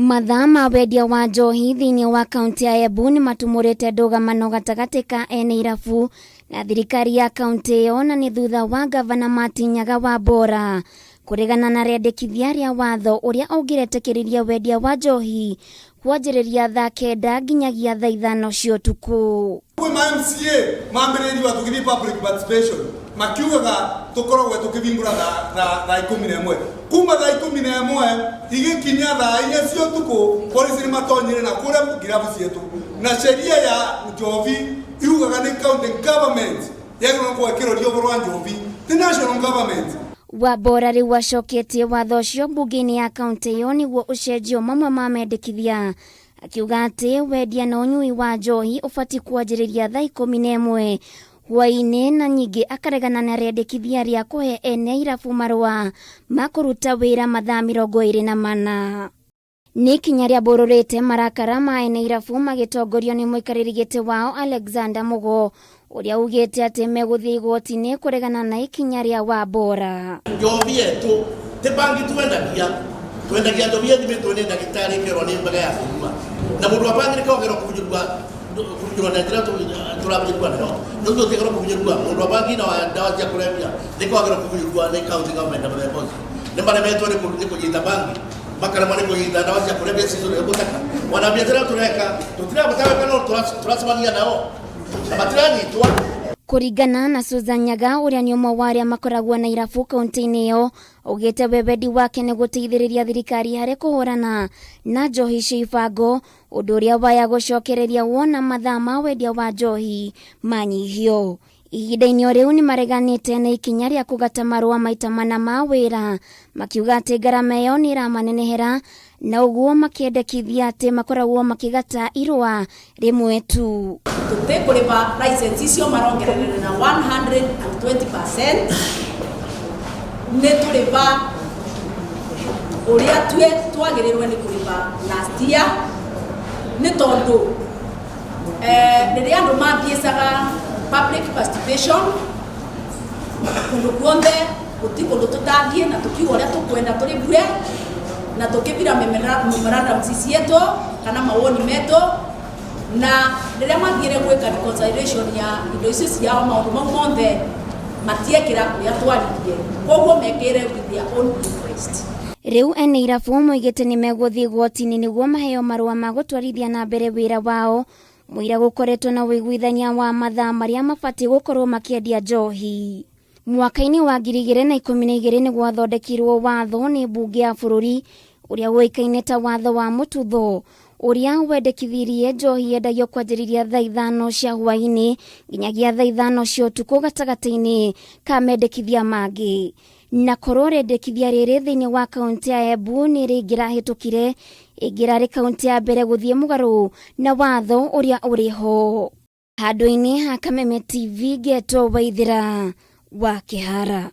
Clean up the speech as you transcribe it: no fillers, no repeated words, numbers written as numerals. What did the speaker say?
Mathaa ma wendia wa njohi thĩinĩ wa kaunti ya Embu nĩ matumũrĩte ndũgamano gatagatĩ ka ene irabu na thirikari ya kaunti ĩyo na nĩ thutha wa ngavana Martin Nyaga wa Bora kũregana na rĩendekithia rĩa watho ũrĩa ũngĩretĩkĩririe wendia wa njohi kwanjĩrĩria thaa kenda nginyagia thaa ithano cia ũtukũ. Kwĩ ma MCA mambĩrĩirio tũgĩthiĩ public participation makiugaga tũkoragwo tũkĩhingũra thaa 11, kuma thaa 11 igĩkinya thaa 4 cia ũtukũ, polisi nĩ matonyire na kũrĩa ngirabu cietũ, na sheria ya njovi iugaga nĩ county government yagĩrĩirwo gũkorwo ĩkĩroria ũhoro wa njovi, ti national government. Wambora rĩu acoketie watho ũcio mbunge-inĩ ya kaunti ĩyo nĩguo ũcenjio mamwe ma mendekithia, akiuga atĩ wendia na ũnyui wa njohi ũbatiĩ kwanjĩrĩria thaa 11 hwaĩ-inĩ, na nyingĩ akaregana na rĩendekithia rĩa kũhe ene irabu marũa ma kũruta wĩra mathaa 24. Nĩ ikinya rĩambũrũrĩte marakara ma ene irabu magĩtongorio nĩ mũikarĩri gĩtĩ wao Alexander Mugo, ũrĩa ugĩte atĩ megũthiĩ igoti-inĩ kũregana na ikinya rĩa Wambora. Njovi yetu ti bangi twendagia, twendagia njovi ĩthimĩtwo nĩ ndagĩtarĩ, ĩkerwo nĩ mbega ya kũnyua, na mũndũ wa bangi nĩkogerwo kũbunyũrua kũbunyũrwa na njĩra tũrabunyũrua nayo no tũtigerwo kũbunyũrua. Mũndũ wa bangi na wa ndawa cia kũrebia nĩkogerwo kũbunyũrua nĩ county government, na mũthemba ũcio nĩ maremetwo nĩ kũnyita bangi, makaremwo nĩ kũnyita ndawa cia kũrebia cicio nĩ gũtaka ona biacara tũreka tũtirabata no tũracemania nao na matiranyitwo. Kũringana na Susan Nyaga, ũrĩa nĩ ũmwe wa arĩa makoragwo na irabu kaunti-inĩ ĩyo, augĩte we wendi wake nĩ gũteithĩrĩria thirikari harĩ kũhũrana na njohi cia ibango, ũndũ ũrĩa waya gũcokereria wona mathaa ma wendia wa njohi manyihio. Ihinda-inĩ o rĩu nĩ mareganĩte na ikinya rĩa kũgata marũa maita mana ma wĩra, makiuga atĩ ngarama ĩyo nĩ ĩramanenehera, na ũguo makĩendekithia atĩ makoragwo makĩgata irũa rĩmwe tu. Tũtikũrĩha license icio marongerere na 120%. Nĩ tũrĩha ũrĩa tue twagĩrĩrwe nĩ kũrĩha last year, nĩ tondũ rĩrĩa andũ mathiĩcaga public participation kũndũ kuothe, gũti kũndũ tũtathiĩ na tũkiuga ũrĩa tũkwenda tũrĩ bure na tũkĩbira memorandums cietũ kana mawoni metũ, na rĩrĩa mathiĩre gwĩka reconciliation ya indo icio ciao, maũndũ mau mothe matiekĩra ũrĩa twaririe, koguo mekĩre with their own interest. Rĩu ene irabu moigĩte nĩ megũthiĩ igoti-inĩ nĩguo maheo marũa ma gũtwarithia na mbere wĩra wao, mũira gũkoretwo na ũiguithania wa mathaa marĩa mabatiĩ gũkorwo makĩendia njohi. Mwaka-inĩ wa 2012 nĩ gwathondekirwo watho nĩ mbunge ya bũrũri ũrĩa ũĩkaine ta watho wa mũtutho, ũrĩa wendekithirie njohi yendagio kwanjĩrĩria thaa 5 cia hwaĩ-inĩ nginyagia thaa 5 cia ũtukũ gatagatĩ-inĩ ka mendekithia mangĩ. Na korwo rĩendekithia rĩrĩ thĩinĩ wa kaunti ya Embu nĩ rĩngĩrahĩtũkire, ĩngĩrarĩ kaunti ya mbere gũthiĩ mũgarũ na watho ũrĩa ũrĩ ho. Handũ-inĩ ha Kameme TV, ngetwo Waithĩra wa Kĩhara.